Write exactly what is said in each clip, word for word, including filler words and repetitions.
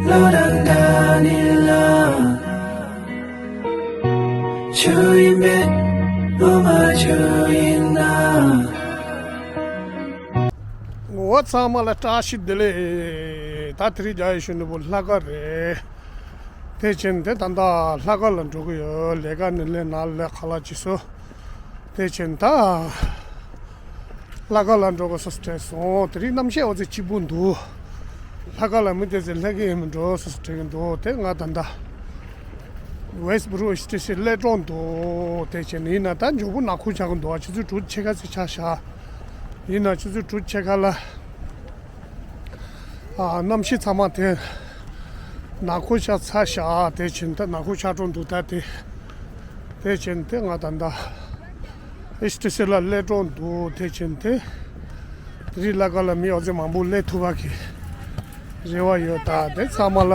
བློ་རང་འདྲ་ནི་ལ། ཆུ་ཡིན་མེད་བློ་མ་ཆུ་ཡིན་ན། འོ་ཚང་མ་ལ་བཀྲ་ཤིས་བདེ་ལེགས། ད་དེ་རིང་རྒྱ་ཡི་གཞོན་ནུ་བོ་ལྷག་དཀར་རེད། དེ་བྱས་ནས་དེ་ད་ལྟ་ལྷག་དཀར་ལ་འགྲོ་གི་ཡོད། ལས་ཀ་ནི་ལས་ན་ལས་ཁ་ལག་ཅི་སོ། དེ་བྱས་ནས་ད་ལྷག་དཀར་ལ་འགྲོ་དགོས་ས་སྤྲད་སོང་། དེ་རིང་གནམ་གཤིས་འོ་ཙི་སྐྱིད་པོ་འདུག་ལྷག་དཀར་ལ་མི་དེ་ཚོས་ལྷག་གི་ཡིན་མི་འགྲོ་ས་སྤྲད་གི་འདུག་དེ་ང་ད་ལྟ་ཝེ་སི་བྷུ་རུ་ཨི་སི་ཊི་སི་སླེབས་གྲོངས་འདུག་དེ་བྱས་ནས་ཡིན་ན་ད་མགྱོགས་པོ་ནག་ཁུག་ཆགས་གི་འདུག་ཆུ་ཚོད་དྲུག་ཕྱེད་ཀ་ཙམ་ཆགས་ཤག་ཡིན་ན་ཆུ་ཚོད་དྲུག་ཕྱེད་ཀ་ལ། ཨ། གནམ་གཤིས་ཚང་མ་དེ་ནག་ཁུག་ཆགས་ཚར་ཤག་དེ་བྱས་ནས་ད་ནག་ཁུག་ཆགས་གྲོངས་འདུག་ད་དེ། དེ་བྱས་ནས་དེ་ང་ད་ལྟ་ཨི་སི་ཊི་སི་ལ་སླེབས་གྲོངས་འདུག་དེ་བྱས་ནས་དེ། དེ་རིང་ལྷག་དཀར་ལ་མི་ཨོ་ཙི་མང་པོ་སླེབས་ཐུབ་པ་གི་རེ་བ་ཡོད། ད་དེ་ཚང་མ་ལ་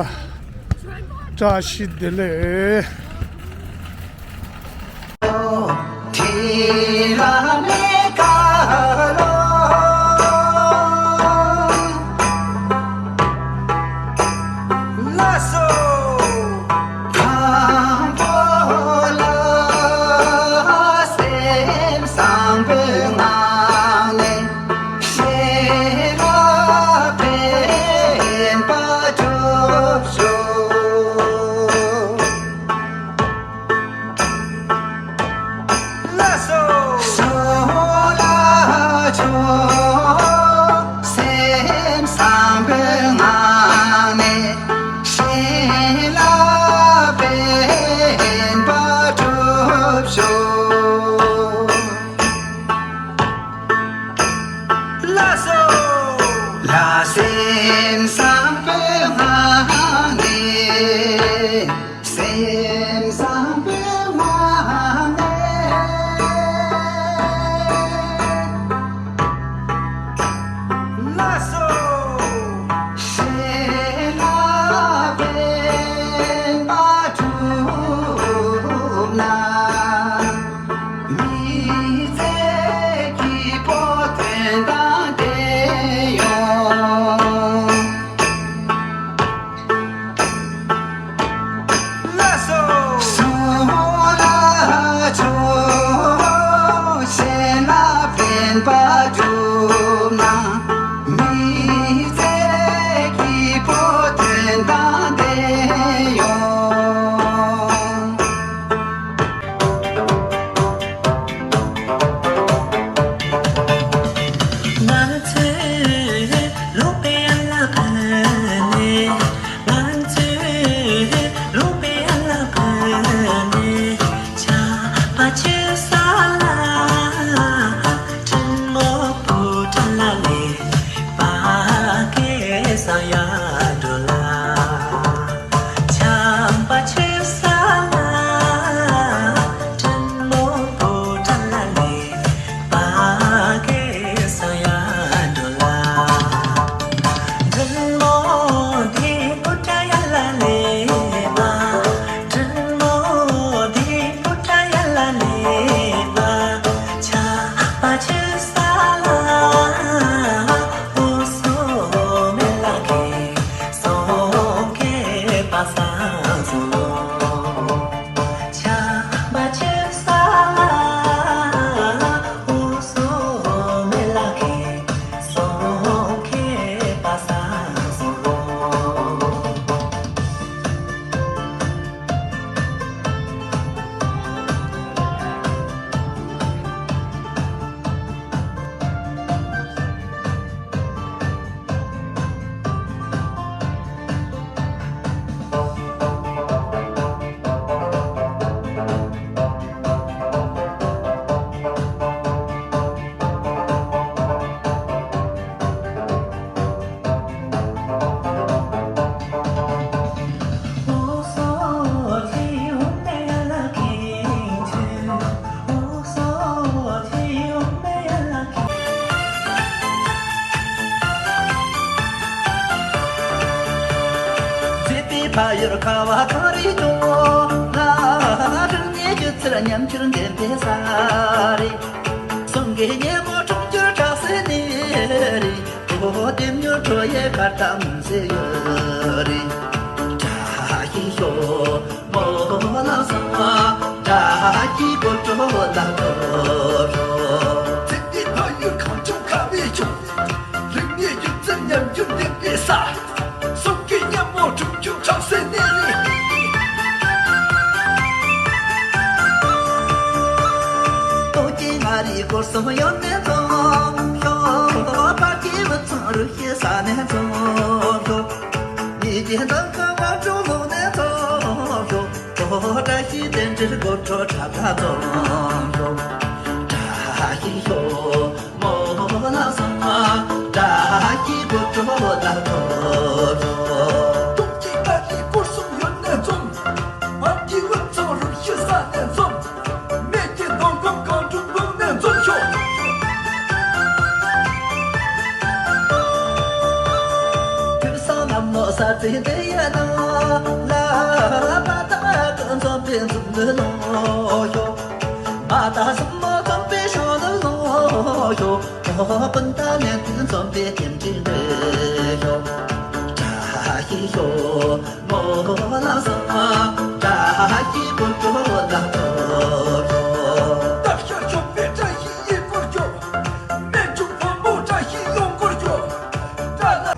བཀྲ་ཤིས་བདེ་ལེགས། ལྷག་སེམས་བཟང་པོའི་ངང་ནས། སེམས་བཟང་པོའི་ངང་ནས། ལགས་སོ། ཞལ་ལག་པད་མ་གྲུབ་ན། མི་ཚེ་སྐྱིད་པོ་དོན་དང་ལྡན་ཡོང་། ལགས་སོ། གསུང་ལ་ཆོས་ཞལ་ལག་པད་མ་གྲུབ་ན། མི་ཚེ་སྐྱིད་པོ་དོན་དང་ལྡན་ཡོང་། མཛེས་པའི་ཕ་ཡུལ་ཁ་བ་གངས་རིའི་ལྗོངས་ལ། རིག་གནས་སྒྱུ་རྩལ་ཉམས་འགྱུར་ལྡན་པའི་ས་རེད། གསུང་གི་ཉིན་མོ་འཁྲུངས་འགྱུར་བཀྲ་ཤིས་ནི་རེད། ཨོ་ལྡེམ་ཉོ་འཕྲོ་ཡི་ཁ་ཏམ་ཟེར་ཡོད་རེད། ས། གསུང་གི་སྙན་མོ་གྲུབ་འབྱུང་ཁྲག་སེ་ནེ་རི། སྟོན་གྱི་མངའ་རིས་སྐོར་གསུམ་ཡུལ་ནས་འཛོམས་ཤོག་དཔལ་གྱི་བུ་ཚང་རུ་སྐྱེས་ས་ནས་འཛོམས་ཤོག་ཉིད་ཀྱི་འདམ་ཁ་བ་སྤྲོ་ལུང་ནས་འཛོམས་ཤོག་བཀྲ་ཤིས་རྟེན་འབྲེལ་དགོད་བྲོ་འཁྲབ་ལ་འཛོམས་ཤོག་བཀྲ་ཤིས་ཤོག་མོ་ལ་སོང་བཀྲ་ཤིས་དགོད་བྲོ་ལ་འགྲོ་ཤོག་སྟོན་གྱི་མངའ་རིས་སྐོར་གསུམ་ཡུལ་ནས་འཛོམས། བར་གྱི་བུ་ཚང་རུ་སྐྱེས་ས་ནས་འཛོམས། སྨད་ཀྱི་མདོ་ཁམས་གངས་ཕྲུག་ལུང་ནས་འཛོམས་ཤོག་ཁྱིམ་ཚང་ནམ་ནོ་ས་རྩེ་འདི་ཡ་ན། ལ་པ་ད་ཀུན་འཛོམས་པའི་འཛོམས་ནུས་ལོངས་ཤོག་མ་ད་སུམ་མོ་འཛོམས་པའི་ཤོག་ནུས་ལོངས་ཤོག་སྤུན་ཟླ་ལས་འདུན་འཛོམས་པའི་རྟེན་འབྲེལ་འགྲིག་ཤོག་བཀྲ་ཤིས་ཤོག་མོ་ལ་སོང་བཀྲ་ཤིས་དགོད་བྲོ་ལ་འགྲོ་ཤོག་སྟག་ཤར་ཞོགས་པའི་བཀྲ་ཤིས་ཡིད་བསྐོར་ཤོག་སྨན་ཆུང་ཕོ་མོ་བཀྲ་ཤིས་ཡོང་སྐོར་ཤོག་བཀྲ་ལ།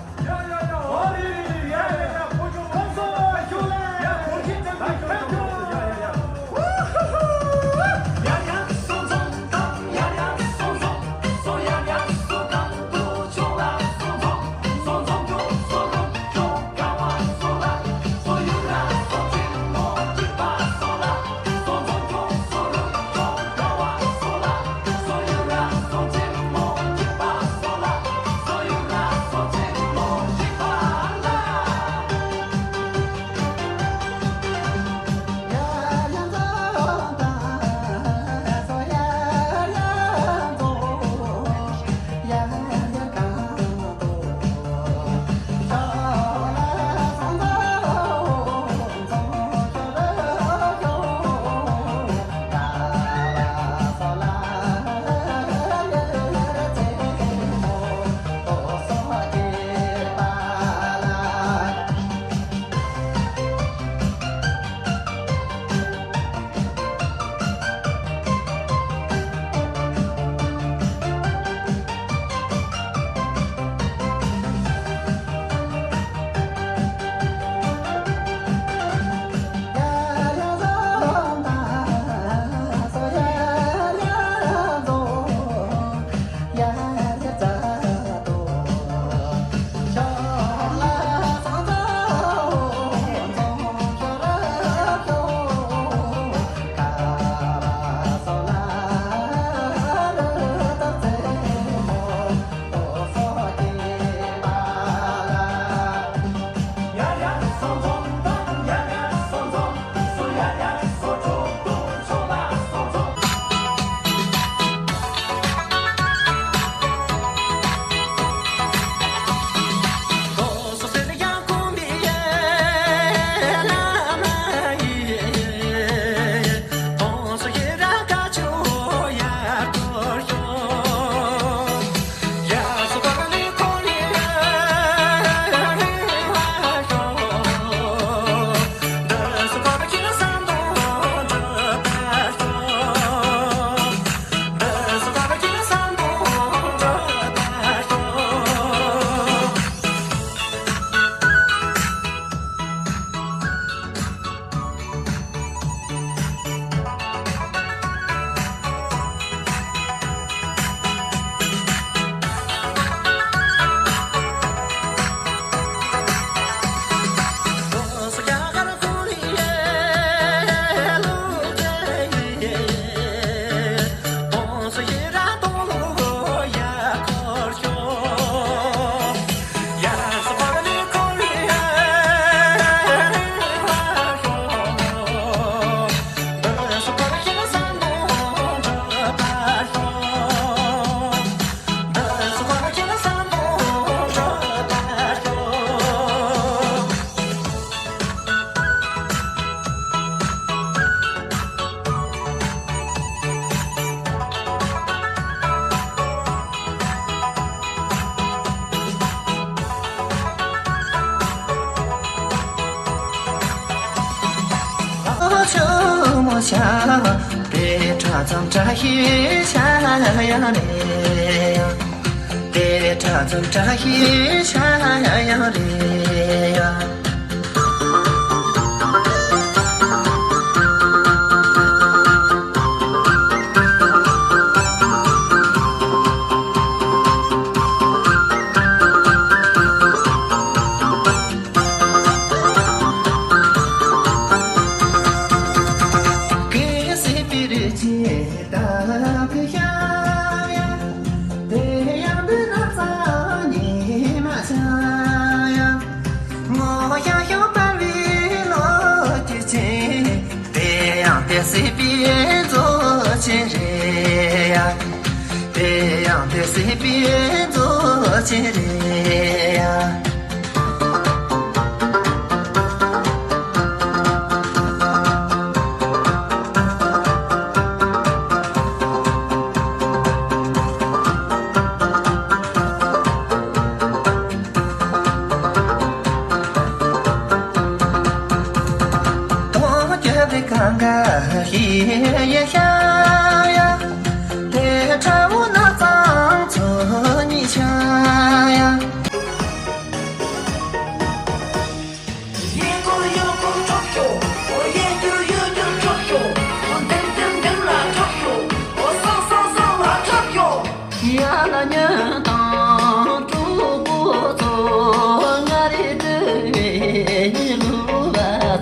ཁྲ་ཚོམ་བཀྲ་ཤིས་ཤ་ཡང་རེད་ཡ། གལ་སྲིད་པའི་རིགས་ཀྱི་བདག་གི་ཤ་ཡ། དེ་ཡང་འདི་ན་ཚ་ཉི་མ་ཆ་ཡ། ངོ་ཤ་ཤོ་འབར་བའི་ལོ་རྒྱུས་ཆེ། དེ་ཡང་དེ་སྲིད་པའི་མཛོད་ཆེན་རེད་ཡ། དེ་ཡང་དེ་སྲིད་པའི་མཛོད་ཆེན་རེད་ཡ། དོ་ཀྱི་བི་གང་ག་ཧི་ཡེ་ཤ་ཡ། དེ་ཁྲ་བོ་ན་ཚང་ཚོ་ཉི་ཤ་ཡ། གཡས་སྐོར་གཡོན་སྐོར་འཁྲབ་ཤོག་འོ་གཡས་བསྐྱུར་གཡོན་བསྐྱུར་འཁྲབ་ཤོག་འོ་མདུན་མདུན་མདུན་ལ་འཁྲབ་ཤོག་འོ་སང་སང་སང་ལ་འཁྲབ་ཤོག་ཡ་ལ་ཉོན་དང་གྲོགས་པོ་ཚོ། ང་རེ་སྤྲུལ་བའི་གླུ་བ་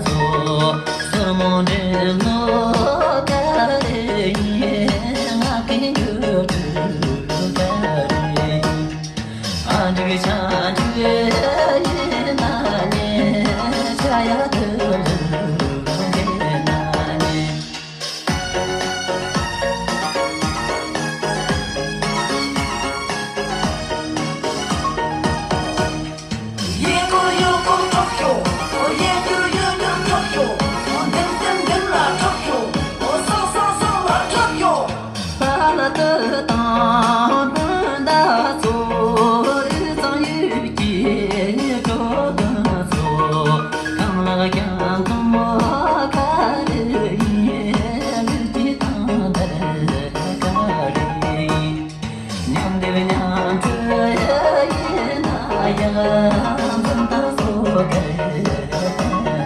ཚོ། སོར་མོ་འདྲེན་ལོ་ཀ་རེ་ཡིན། ང་གི་འགྱུར་སྤྲུལ་ཀ་རེ་ཡིན། ཨ་འབྲུག་ཆང་འབྲུག་ཡིན་ན་ཉེ། ཆ་ཡ་དུ་ལུ་ལུ་ལུ་ལུ་ན་ཉེ། གཡས་སྐོར་གཡོན་སྐོར་འཁྲབ་ཤོག་འོ་གཡས་བསྐྱུར་གཡོན་བསྐྱུར་འཁྲབ་ཤོག་འོ་མདུན་མདུན་མདུན་ལ་འཁྲབ་ཤོག་འོ་སང་སང་སང་ལ་འཁྲབ་ཤོག་པ་ལ་ཏི་དང་སྤུན་ཟླ་ཚོ། དབུས་གཙང་ཡུལ་གྱི་འགྲོ་མགོན་ཚོ། གང་ལ་ཀྱང་གང་མོ་ཁ་རེ་ཡིན། ལུས་ཀྱི་དང་དར་ཁ་རེ་ཡིན། མཉམ་སྡེབ་མཉམ་སྤྱོད་ཡིན་ན་ཡང་། འཛུམ་དང་སོ་གར་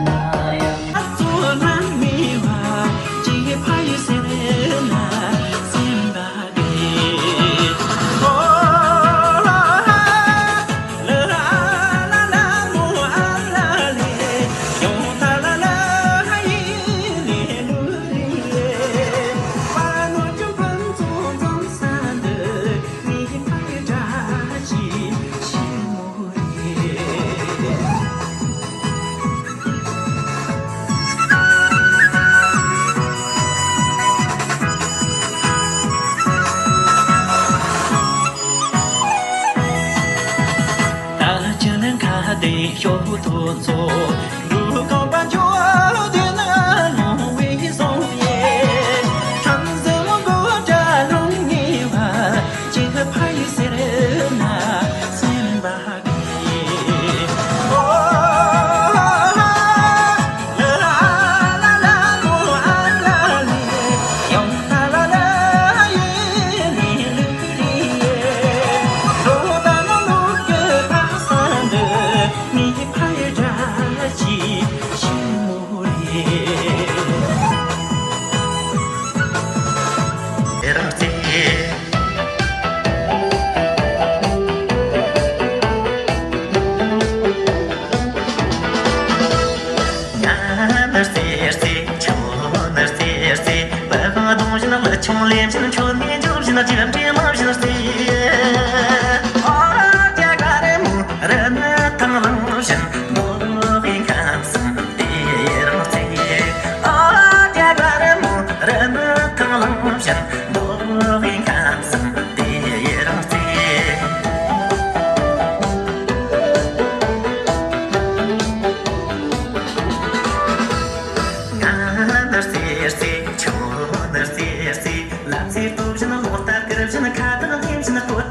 ན་ཡང་། ཚོ་ན་མི་བ་ཅི་ཕ་ཡི་སེར་ན་སེམས་པ་དེ། ཨོ་ལ་ལ་ལ་ལ་མོ་ཨ་ལ་ལེ། ཡོང་ད་ལ་ལ་ཧ་ཡི་ལེ་ལུ་རི་ལེ། པ་ནོ་ཅུ་ཕན་ཚོ་འཛོམས་ས་འདི། རང་རྩེ། ང་ནི་རྩེ་རྩེ། ཁྱོད་ནི་རྩེ་རྩེ། བུ་གང་གདུང་བཞིན། ལུ་ཆུང་ལེབ་བཞིན། ཁྱོད་ནི་འཇུ་བཞིན། རྒྱབ་འདྲེ་མ་བཞིན་རྩེ། ཨ་ཀྱ་ག་རེ་མོ་རི་ནི་ཐང་ལང་བཞིན། མདོ་བའི་ཁམས་སུ་དེ་རང་རྩེ། ཨ་ཀྱ་ག་རེ་མོ་རི་ནི་ཐང་ལང་བཞིན། མདོ་བའི་ཁམས་སུ་དེ་རང་རྩེ། ང་ནི་རྩེ་རྩེ། ཁྱོད་ནི་རྩེ་རྩེ། ལ་རྩེ་ལྟོ་བཞིན། ལོ་ལྟར་དཀར་བཞིན། ཁ་བཏགས་ལེབ་བཞིན། སྟོད་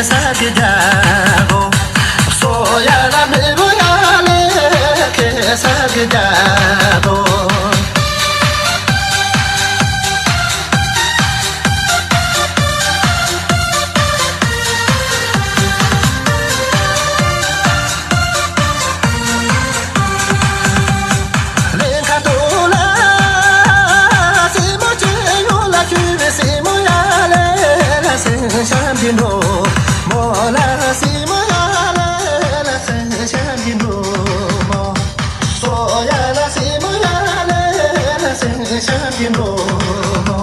ས་ཀི་རྒྱ་གོ། སོ་ཡ་ལ་མི་བུ་ཡ་ལེ་ཁེ་ས་ཀི་རྒྱ་གོ། ལེན་ཁ་ཏོ་ལ་སི་མོ་ཅི་ཡོ་ལ་ཅུ་བི་སི་མོ་ཡ་ལེ་ལ་སེ་ཤམ་གི་འགྲོ་མོ། ལ་སི་མོ་ཡ་ལེ་ལ་སེ་ཤམ་གི་འགྲོ་མོ། སོ་ཡ་ལ་སི་མོ་ཡ་ལེ་ལ་སེ་ཤམ་གི་འགྲོ་མོ།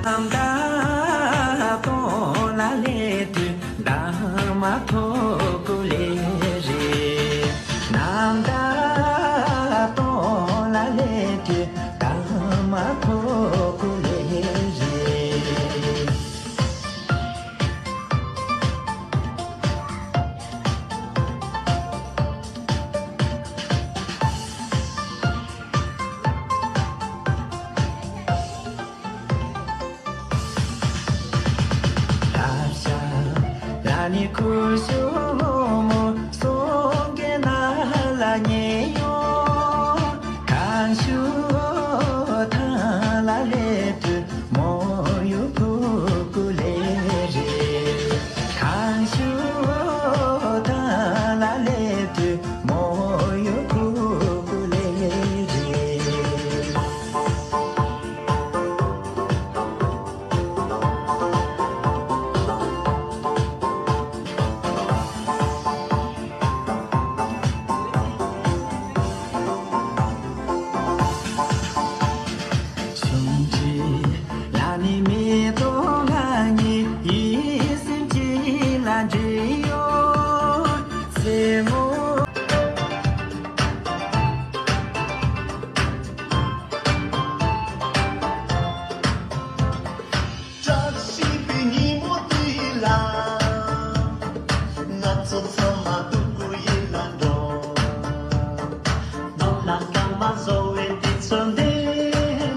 རྣམ་དག་གཏོང་ལ་སླེབས་དུས་འདབ་མ་ཐོག་ཀུ་ལེ་རེད། རྣམ་དག་གཏོང་ལ་སླེབས་དུས་འདབ་མ་ཐོག་ཀུ་ལེ་རེད། ལ་ཤ་ལ་ནི་ཁུ་ཤུ་མོ་མོ་སོང་གེ་ན་ལ་ཉེ་ཡོང་གང་ཤུ་ཐང་ལ་ལེ་དུ་མོ་ཡུ་ཀུ་ཀུ་ལེ་རེ། གང་ཤུ་ཐང་ལ་ལེ་དུ་མོ་ཡུ་ཀུ་ཀུ་ལེ་རེ། གཞུང་གཅིག་ལ་ནི་མེ་ཏོག་ལྔ་ཉིད་ཡིད་སེམས་གཅིག་ལ་འདྲེས་ཡོད་ཚེ་མོ། བཀྲ་ཤིས་པའི་ཉིན་མོ་འདི་ལ། ང་ཚོ་ཚང་མ་སྡུག་གུ་ཡིད་ལ་འགྲོ། ནོར་ལ་སྐར་མ་བཟོ་བའི་དུས་ཚོད་འདི་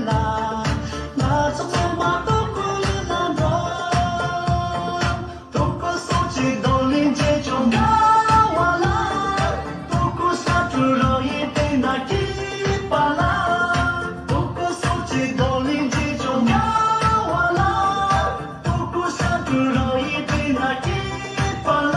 ལ། ང་ཚོ་ཚང་མ་སྡུག་གུ་ཡིད་ལ་འགྲོ། སྡུག་གུ་སོ་གཅིག་རྡོ་ལིང་རྗེས་ཀྱང་དགའ་བ་ལ། སྡུག་གུ་ས་ཁྲུ་རང་ཡིན་པས་ན་སྐྱིད་པ་ལ། སྡུག་གུ་སོ་གཅིག་རྡོ་ལིང་རྗེས་ཀྱང་དགའ་བ་ལ། སྡུག་གུ་ས་ཁྲུ་རང་ཡིན་པས་ན་སྐྱིད་པ་ལ།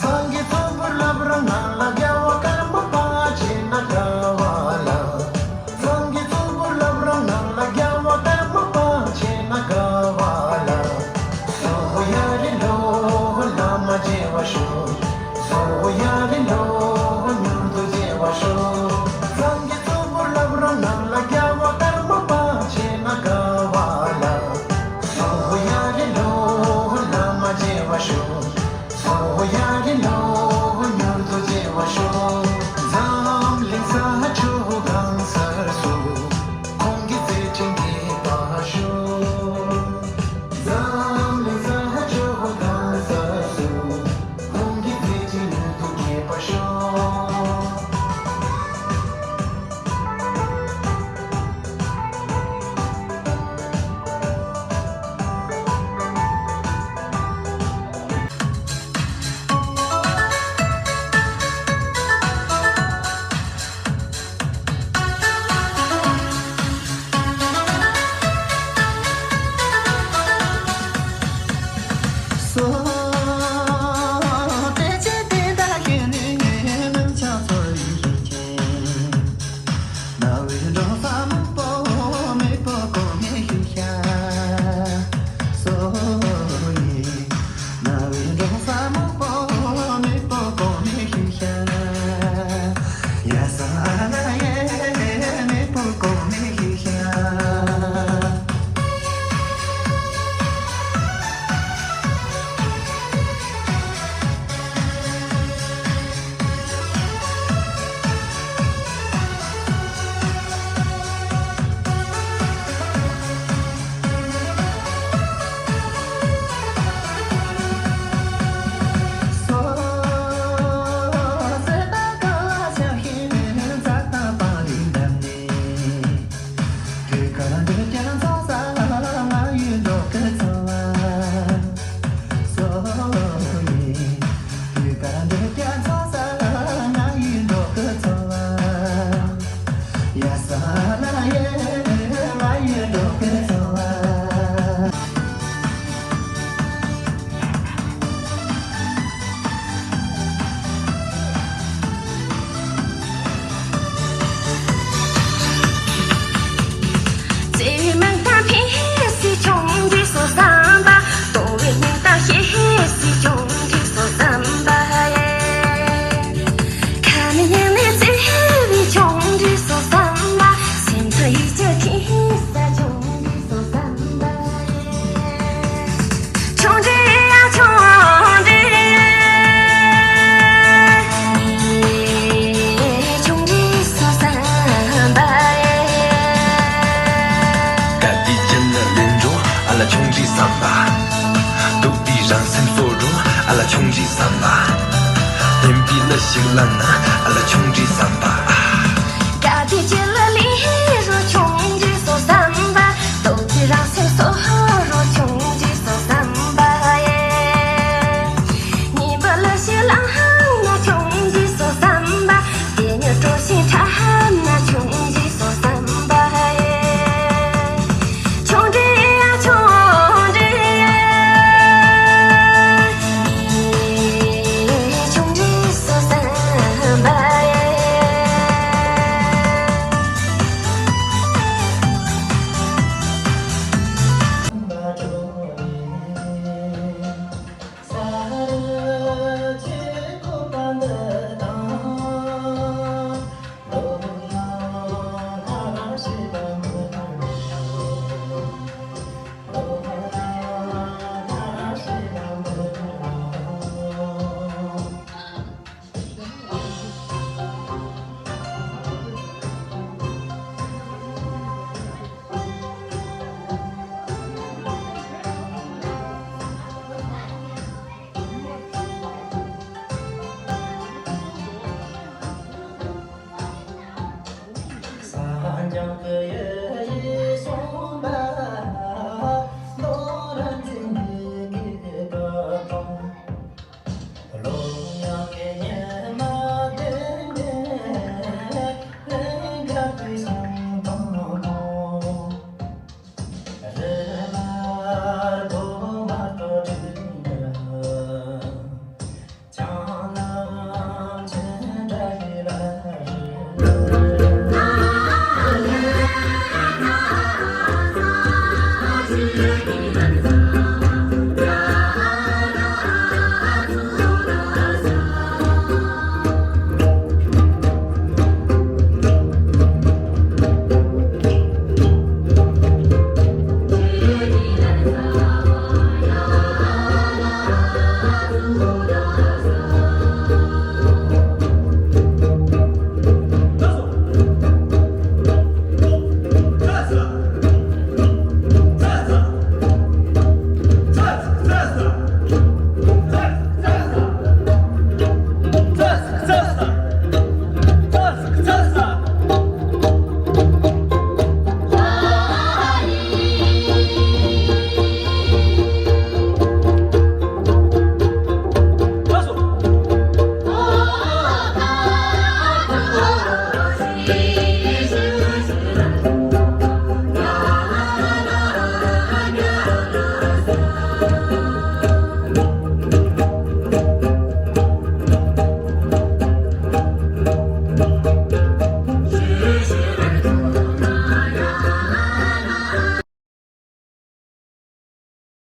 ཚང་གི་གཙོ་བོ་བསླབ་ར་ངང་ལ་རྒྱལ་བ་ཀརྨ་པ་བྱེད་ན་དགའ་བ་ལ། ཚང་གི་གཙོ་བོ་བསླབ་ར་ངང་ལ་རྒྱལ་བ་ཀརྨ་པ་བྱེད་ན་དགའ་བ་ལ། སོ་ཡ་རི་ལོ་བླ་མ་མཇལ་བར་ཤོག་སོ་ཡ་རི་ལོ་མྱུར་དུ་མཇལ་བར་ཤོག་ཚང་གི་གཙོ་བོ་བསླབ་ར་ངང་ལ་རྒྱལ་བ་ཀརྨ་པ་བྱེད་ན་དགའ་བ་ལ། སོ་ཡ་རི་ལོ་བླ་མ་མཇལ་བར་ཤོག་སོ་ཡ་རི་ལོ་མྱུར་དུ་མཇལ་བར་ཤོག་འཛམ་གླིང་ས་ཕྱོགས་གང་སར་སུ། ཁོང་གི་བརྩེ་ཆེན་རྒྱས་པར་ཤོག་འཛམ་གླིང་ས་ཕྱོགས་གང་སར་སུ། ཁོང་གི་བརྩེ་ཆེན་མྱུར་དུ་རྒྱས་པར་ཤོག་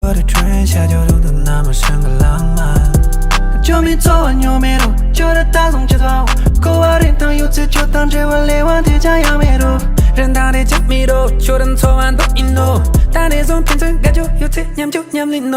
བོད་དུ་ཁྲོན་ཤར་རྒྱུ་རུ་དུ་ན་མ་ཤང་གི་ལང་མ། ཅོ་མི་ཚོ་བ་ཉོ་མེ་རུ་ཅོ་ར་ད་སོང་ཅི་ཚ་བ་ཀོ་བ་རིན་ཐང་ཡོད་ཚེ་ཅོ་དང་འབྲེལ་བ་ལེ་བ་དེ་ཅང་ཡང་མེ་རུ། རིན་ཐང་རེ་ཅག་མི་རུ་ཅོ་ར་ཚོ་བ་འདོག་ཡིན་ནོ། ད་ནས་བཟུང་ཕན་ཚུན་དགའ་རྒྱུ་ཡོད་ཚེ་མཉམ་རྒྱུ་མཉམ་ལེན་ནོ།